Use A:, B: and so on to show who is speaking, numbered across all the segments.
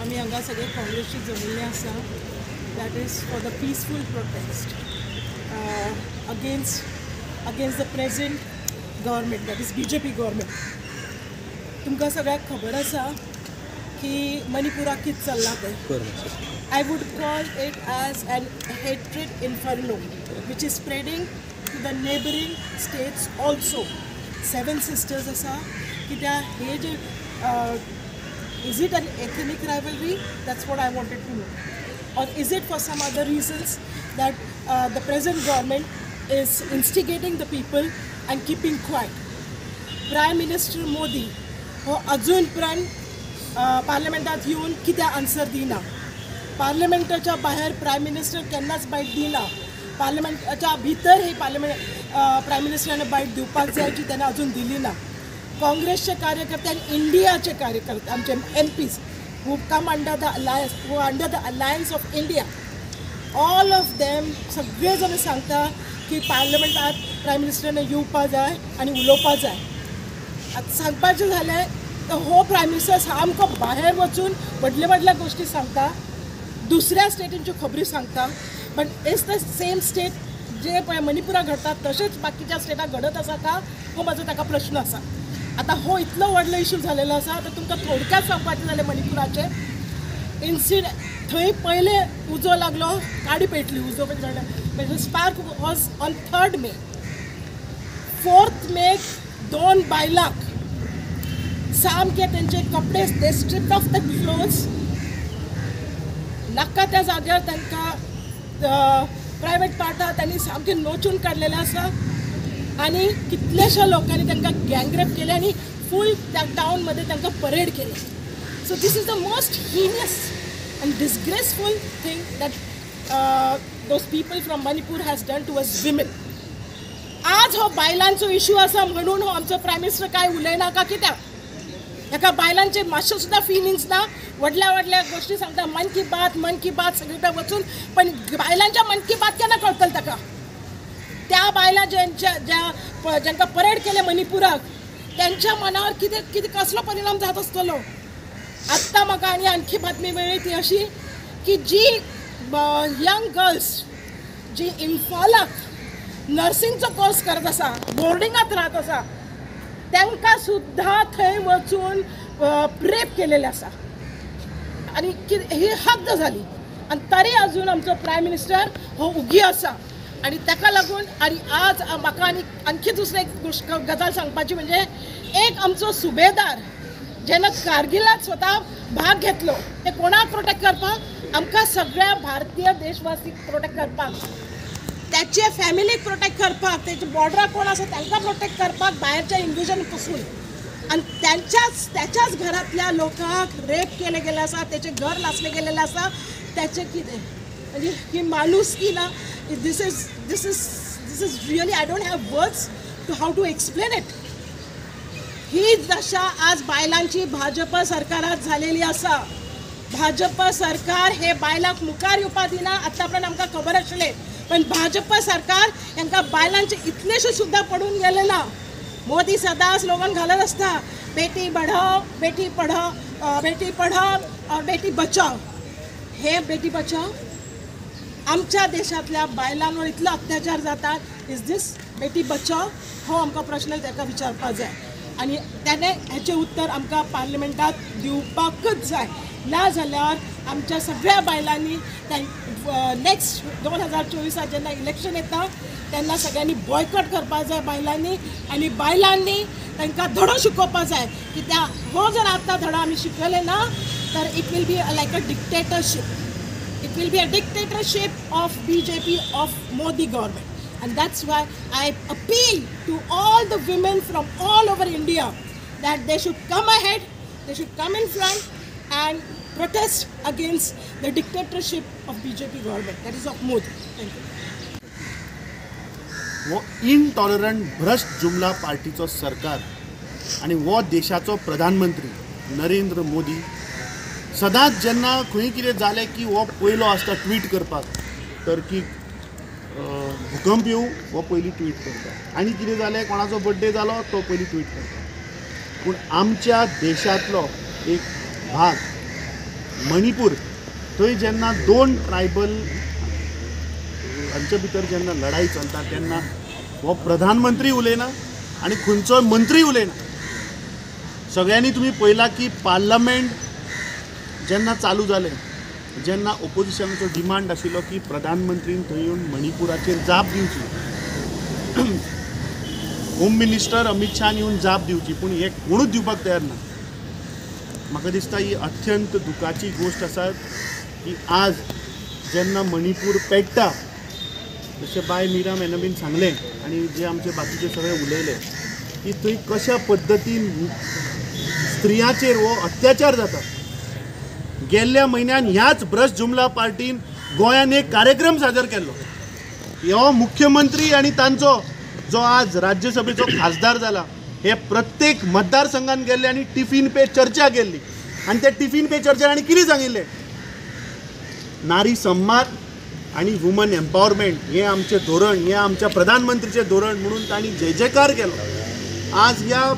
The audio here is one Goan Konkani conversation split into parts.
A: आमी हांगा सगळे काँग्रेसची जमिल्ले आसा, that is for the peaceful protest against the present government, that is BJP government. तुमकां सगळ्यांक खबर आसा की मणिपुराक कितें चल्लां तें. I would call it as an hatred inferno which is spreading to the neighbouring states also. Seven Sisters आसा कित्याक हे जे is it an ethnic rivalry? That's what I wanted to know. Or is it for some other reasons that the present government is instigating the people and keeping quiet? Prime Minister Modi हो अजून पर्यंत पार्लमेंटात येवन कित्याक आन्सर दिना. पार्लमेंटाच्या भायर प्रायम मिनिस्टर केन्नाच बायट दिना. पार्लमेंटाच्या भितर ही पार्लमेंट प्रायम मिनिस्टरान बायट दिवपाक जाय जी तेणें अजून दिली ना. काँग्रेसचे कार्यकर्ते आनी इंडियाचे कार्यकर्ते, आमचे MPs who come under the alliance, who are under the alliance of India, all of them सगळे जण सांगता की पार्लमेंटात प्रायम मिनिस्टरान येवपा जाय आनी उलोवपा जाय. आतां सांगपाचें जालें तर हो प्रायम मिनिस्टर सामको भायर वचून व्हडले व्हडल्या गोश्टी सांगता, दुसऱ्या स्टेटींच्यो खबरी सांगता, but is the same state जे पळय मणिपुराक घडटा तशेंच बाकीच्या स्टेटाक घडत आसा का, हो म्हाजो ताका प्रश्न आसा. आतां हो इतलो व्हडलो इशू जालेलो आसा. आतां तुमकां थोडक्यात सांगपाचें जाल्यार मणिपुराचें इन्सिडंट, थंय पयलें उजो लागलो, गाडी पेटली, उजो म्हणजे spark was on 3 May. 4 May 2 बायलांक सामके तेंचे कपडे they strip off the clothes, नाका त्या जाग्यार तांकां प्रायवेट पार्टां तांणी सामकें नोचून काडलेलें आसा आनी कितल्याश्या लोकांनी तांकां गँगरेप केलें आनी फूल त्या टावनमध्ये तांकां परेड केलें. So this is the most heinous and disgraceful thing that those people from Manipur has done to us women. आज हो बायलांचो इशू आसा म्हणून हो आमचो प्रायम मिनिस्टर काय उलयना का कित्याक? हेका बायलांचे मातशें सुद्दां फिलिंग्स ना. व्हडल्या व्हडल्या गोश्टी सांगता, मन की बात मन की बात सगळीकडेन वचून, पण बायलांच्या मन की बात केन्ना कळटलें ताका? त्या बायलां ज्यांच्या ज्या जांकां परेड केले मणिपुराक त्यांच्या मनावर कितें कितें कसलो परिणाम जात आसतलो. आत्तां म्हाका आनी आणखी बातमी मेळ्ळी ती अशी की जी यंग गर्ल्स जी इम्फॉलाक नर्सिंगचो कोर्स करत आसा, बोर्डिंगात राहत आसा, तांकां सुद्दां थंय वचून रेप केलेलें आसा आनी ही हद्द जाली. आनी तरी अजून आमचो प्रायम मिनिस्टर हो उगी आसा आनी ताका लागून आनी आज म्हाका आनी आणखी दुसरी एक गोश्ट गजाल सांगपाची म्हणजे एक आमचो सुबेदार जेन्ना कारगिलात स्वता भाग घेतलो ते कोणाक प्रोटेक्ट करपाक? आमकां सगळ्या भारतीय देशवासीक प्रोटेक्ट करपाक, त्याचे फॅमिलीक प्रोटेक्ट करपाक, तेचे बॉर्डराक कोण आसा तांकां प्रोटेक्ट करपाक भायरच्या इन्वेजन पसून. आनी त्यांच्याच त्याच्याच घरांतल्या लोकांक रेप केले गेले आसा, तेचें घर लासलें गेलेलें आसा, त्याचें कितें म्हणजे ही माणुसकी ना. This is this is this is really I don't have words to how to explain it. ही दशा आज बायलांची भाजप सरकारात झालेली आसा. भाजप सरकार हे बायलांक मुखार येवपा दिना, आतां पर्यंत आमकां खबर आशिल्लें, पण भाजप सरकार हांकां बायलांचे इतलेशें सुद्दां पडून गेलें ना. मोदी सदांच स्लोगन घालत आसता, बेटी बढाओ बेटी पढाओ बेटी पढाओ और बेटी बचाओ. हे बेटी बचाओ आमच्या देशांतल्या बायलांवर इतलो अत्याचार जातात, is this बेटी बचाओ? हो आमकां प्रश्न ताका विचारपाक जाय आनी ताणें हेचें उत्तर आमकां पार्लमेंटात दिवपाकच जाय. ना जाल्यार आमच्या सगळ्या बायलांनी नेक्स्ट 2024 जेन्ना इलेक्शन येता तेन्ना सगळ्यांनी बॉयकॉट करपाक जाय बायलांनी आनी बायलांनी तांकां धडो शिकोवपाक जाय की त्या हो जर आतां धडो आमी शिकयले ना तर it will be like a dictatorship. It will be a dictatorship of BJP, of Modi government. And that's why I appeal to all the women from all over India that they should come ahead, they should come in front and protest against the dictatorship of BJP government, that is of Modi. Thank you.
B: वो इनटॉलरंट भ्रश्ट जुमला पार्टीचो सरकार आनी वो देशाचो प्रधानमंत्री नरेंद्र मोदी सदांच जेन्ना खंय कितें जालें की हो पयलो आसता ट्वीट करपाक, टर्कीक भूकंप येवं हो पयलीं ट्वीट करता, आनी कितें जालें कोणाचो बड्डे जालो तो पयलीं ट्वीट करता. पूण आमच्या देशांतलो एक भाग मणिपूर थंय जेन्ना दोन ट्रायबल हांचे भितर जेन्ना लढाई चलता तेन्ना हो प्रधानमंत्री उलयना आनी खंयचोय मंत्री उलयना. सगळ्यांनी तुमी पळयलां की पार्लमेंट जेन्ना चालू जालें जेन्ना ओपोजिशनाचो डिमांड आशिल्लो की प्रधानमंत्रीन थंय येवन मणिपुराचेर जाप दिवची, होम मिनिस्टर अमित शाहान येवन जाप दिवची, पूण हे कोणूच दिवपाक तयार ना. म्हाका दिसता ही अत्यंत दुखाची गोश्ट आसा की आज जेन्ना मणिपूर पेट्टा जशें बाय मीरा मेनबीन सांगलें आनी जे आमचे बाकीचे सगळे उलयले की थंय कशा पद्दतीन स्त्रियांचेर हो अत्याचार जाता. गेल्ल्या म्हयन्यान ह्याच भ्रश्ट जुमला पार्टीन गोंयान एक कार्यक्रम सादर केल्लो. हो मुख्यमंत्री आनी तांचो जो आज राज्यसभेचो खासदार जाला हे प्रत्येक मतदारसंघान गेल्ले आनी टिफीन पे चर्चा केल्ली आनी त्या टिफीन पे चर्चा आनी कितें सांगिल्लें, नारी सन्मान आनी वुमन एम्पावरमेंट हें आमचें धोरण, हें आमच्या प्रधानमंत्रीचें धोरण म्हणून तांणी जय जयकार केलो. आज ह्या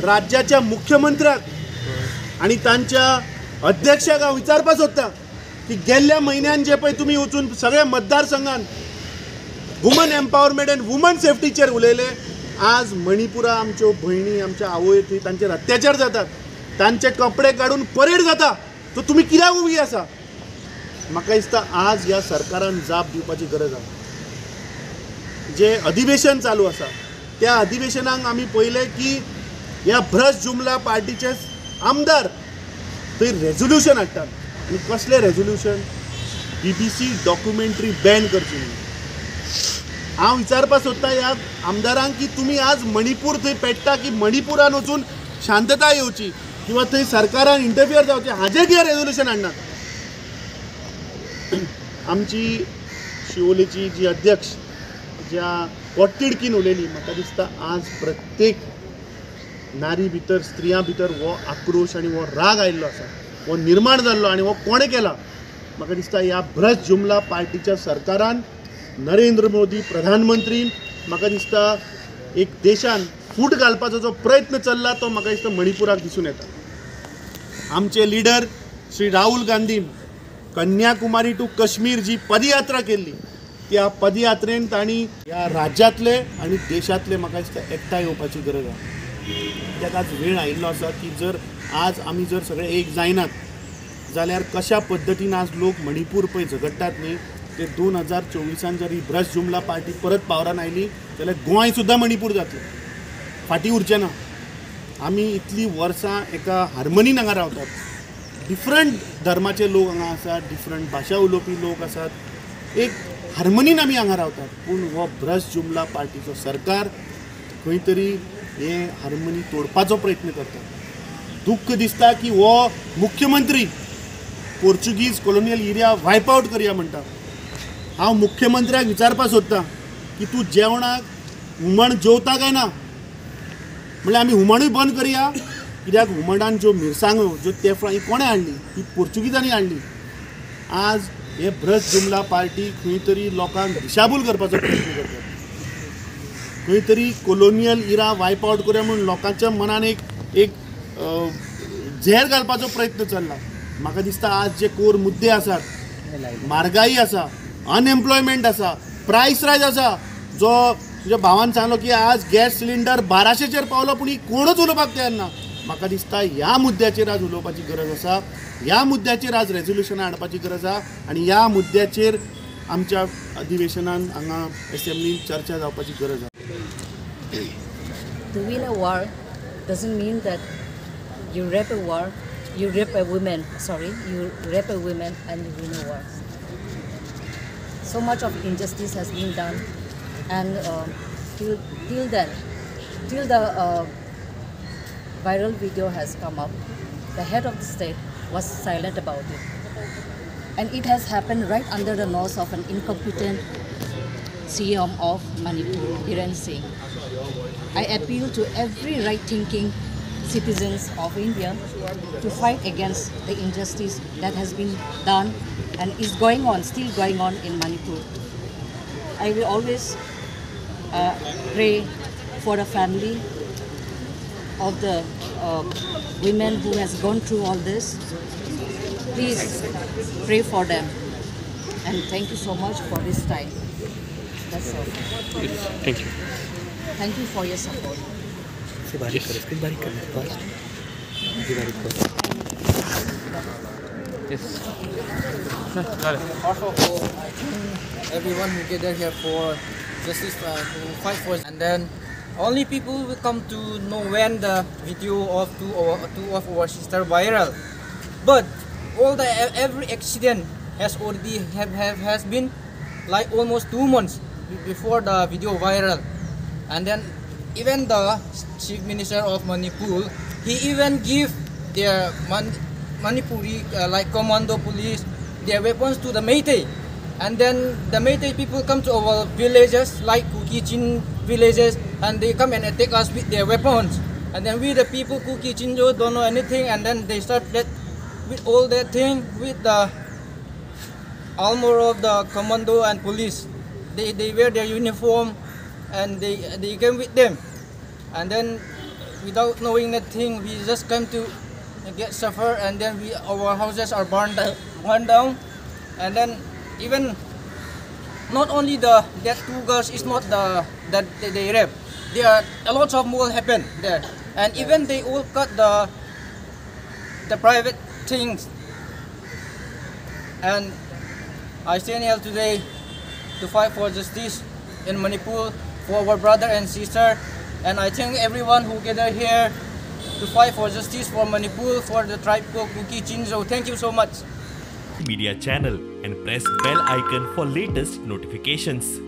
B: राज्याच्या मुख्यमंत्र्याक आनी तांच्या अध्यक्षाक हांव विचारपाक सोदता की गेल्ल्या म्हयन्यान जे पळय तुमी वचून सगळ्या मतदारसंघान वुमन एम्पावरमेंट आनी वुमन सेफ्टीचेर उलयले, आज मणिपुरा आमच्यो भयणी आमच्या आवय थंय तांचेर अत्याचार जातात, तांचे कपडे काडून परेड जाता, तो तुमी कित्याक उबी आसा? म्हाका दिसता आज ह्या सरकारान जाप दिवपाची गरज आसा. जे अधिवेशन चालू आसा त्या अधिवेशनाक आमी पळयलें की ह्या भ्रश्ट जुमला पार्टीचे आमदार थंय रेजोल्युशन हाडटात आनी कसलें रेजोल्युशन, BBC documentary ban करची म्हणून. हांव विचारपाक सोदता ह्या आमदारांक की तुमी आज मणिपूर थंय पेट्टा की मणिपुरान वचून शांतताय येवची किंवा थंय सरकारान इंटरफियर जावचें हाजेर कितें रेजोल्युशन हाडनात. आमची शिवोलेची जी अध्यक्ष ज्या पोटतिडकीन उलयली, म्हाका दिसता आज प्रत्येक नारी भितर स्त्रियां भितर हो आक्रोश आनी हो राग आयिल्लो आसा, हो निर्माण जाल्लो आनी हो कोणें केला? म्हाका दिसता ह्या भ्रश्ट जुमला पार्टीच्या सरकारान, नरेंद्र मोदी प्रधानमंत्रीन म्हाका दिसता एक देशान फूट घालपाचो जो प्रयत्न चल्ला तो म्हाका दिसता मणिपुराक दिसून येता. आमचे लिडर श्री राहुल गांधीन कन्याकुमारी टू काश्मीर जी पदयात्रा केल्ली त्या पदयात्रेन तांणी ह्या राज्यांतले आनी देशांतले म्हाका दिसता एकठांय येवपाची गरज आसा. कित्याक आज वेळ आयिल्लो आसा की जर आज आमी जर सगळे एक जायनात जाल्यार कशा पद्दतीन आज लोक मणिपूर पळय झगडटात न्ही ते 2024 जर ही भ्रश्ट जुमला पार्टी परत पावरान आयली जाल्यार गोंय सुद्दां मणिपूर जातलें, फाटीं उरचें ना. आमी इतलीं वर्सां एका हार्मनीन हांगा रावतात, डिफरंट धर्माचे लोक हांगा आसात, डिफरंट भाशा उलोवपी लोक आसात, एक हार्मनीन आमी हांगा रावतात. पूण हो भ्रश्ट जुमला पार्टीचो सरकार खंय तरी हे हार्मनी तोडपाचो प्रयत्न करता. दुख्ख दिसता की हो मुख्यमंत्री Portuguese colonial area wipe out करया म्हणटा. हांव मुख्यमंत्र्याक विचारपाक सोदता की तूं जेवणाक हुमण जेवता काय ना? म्हणल्यार आमी हुमणूय बंद करया? कित्याक हुमणान ज्यो मिरसांगो ज्यो तेफळां ही कोणें हाडली? ही पोर्चुगीजांनी हाडली. आज हे भ्रश्ट जुमला पार्टी खंय तरी लोकांक दिशाभूल करपाचो प्रयत्न करता, खंय तरी कोलोनियल इरा वायप आवट करया म्हूण लोकांच्या मनान एक एक झेर घालपाचो प्रयत्न चल्ला. म्हाका दिसता आज जे कोर मुद्दे आसात, म्हारगाई आसा, अनएम्प्लॉयमेंट आसा, प्रायस रायज आसा, जो तुज्या भावान सांगलो की आज गॅस सिलिंडर 1200चेर पावलो पूण ही कोणूच उलोवपाक तयार ना. म्हाका दिसता ह्या मुद्द्याचेर आज उलोवपाची गरज आसा, ह्या मुद्द्याचेर आज रेजोल्युशनां हाडपाची गरज आसा आनी ह्या मुद्द्याचेर आमच्या अधिवेशनान हांगा एसेंब्लीन चर्चा जावपाची गरज आसा.
C: To win a war doesn't mean that you rape a war, you rape a woman, sorry, you rape a woman and you win a war. So much of injustice has been done, and till then, till the viral video has come up, the head of the state was silent about it. And it has happened right under the nose of an incompetent CM of Manipur, Biren Singh. I appeal to every right-thinking citizens of India to fight against the injustice that has been done and is going on, still going on in Manipur. I will always pray for the family of the women who has gone through all this. Please pray for them. And thank you so much for this time. That's all.
D: Yes, thank you.
C: Thank you for your support.
D: Yes.
E: First of all, I think everyone who gathered here for justice, to fight for, and then only people will come to know when the video of two of our sister viral. But all the every accident has already has been like almost 2 months before the video viral. And then even the Chief Minister of Manipur, he even give their Manipuri like commando police their weapons to the Meitei. And then the Meitei people come to our villages like Kuki Chin villages, and they come and attack us with their weapons. And then we the people Kuki Chinjo don't know anything, and then they start that with all that thing with the armor of the commando and police. They wear their uniform and they came with them. And then without knowing that thing, we just come to get suffer, and then our houses are burned down. And then even not only the that two girls is not the that they rape. There are a lot of more happen there, and even they all cut the private things. And I stand here today to fight for justice in Manipur for our brother and sister. And I thank everyone who gathered here to fight for justice for Manipur, for the tribe called Kuki Chinzo. Thank you so much.
F: Media channel and press bell icon for latest notifications.